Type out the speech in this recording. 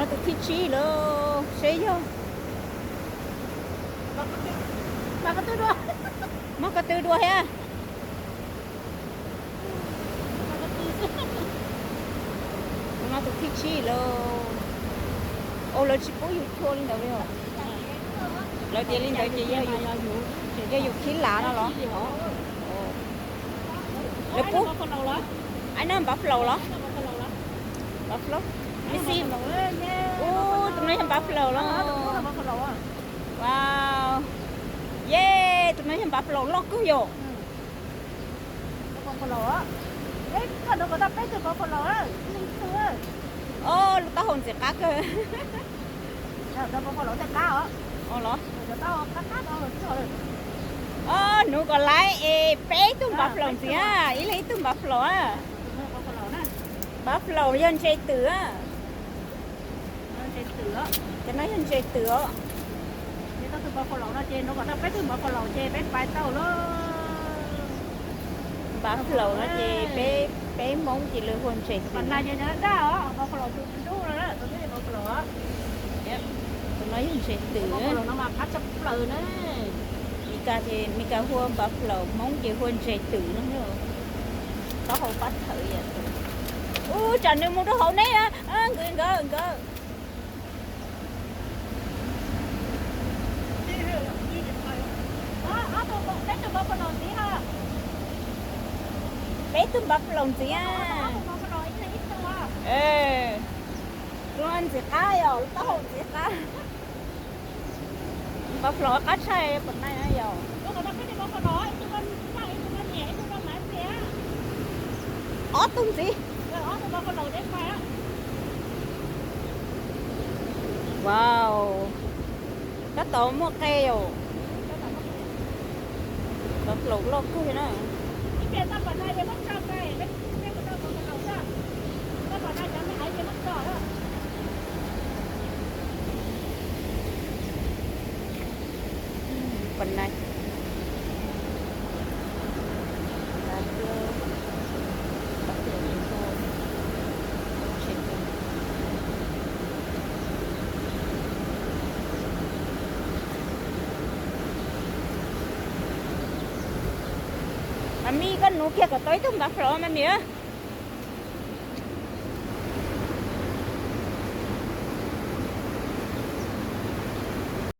Tus thib tsib lawm, seb yog. Muab ko tw dua thiab. Tus thib tsib lawm. Au, lawv tsis pub yus chua li ntawd li os. Lawv tias li ntawd ces yog yus khib lav no los? Lawv pub. Ai no npav flaum los? Npav flaum. Ib xib. Ub, tus no yog npav flaum los? Wow. Ye, tus no yog npav flaum loj kawg yom. Os, lub taub hau ntxim qab kawg. Os los. Os, hnub kom laiv es peb tug npav flaum ntxiv, ib leeg ib tug npav flaum. Npav flaum yog ntses twm. Cov no yog ntses twm os. Npav flaum no ces peb, peb Hmoob ces lawv hu ntses twm. Tus no yog ntses twm. Mes Kas ces Mes Kas hu npav flaum, Hmoob ces hu ntses twm no. Taub hau pab thawm. Ub, tsam nws mus rau hauv neb, nkawd nkawd nkawd. Peb tug npav flaum ntxiv. Tus no ntxim qab yom, lub taub hau ntxim qab. Npav flaum qab tshaj pom nai na yom. Ob tug ntxiv. Wow, tab tom muaj qe yom. Npav flaum loj kawg na. Mami, koj nuv kiag kom tau ib tug npav flaum, mami.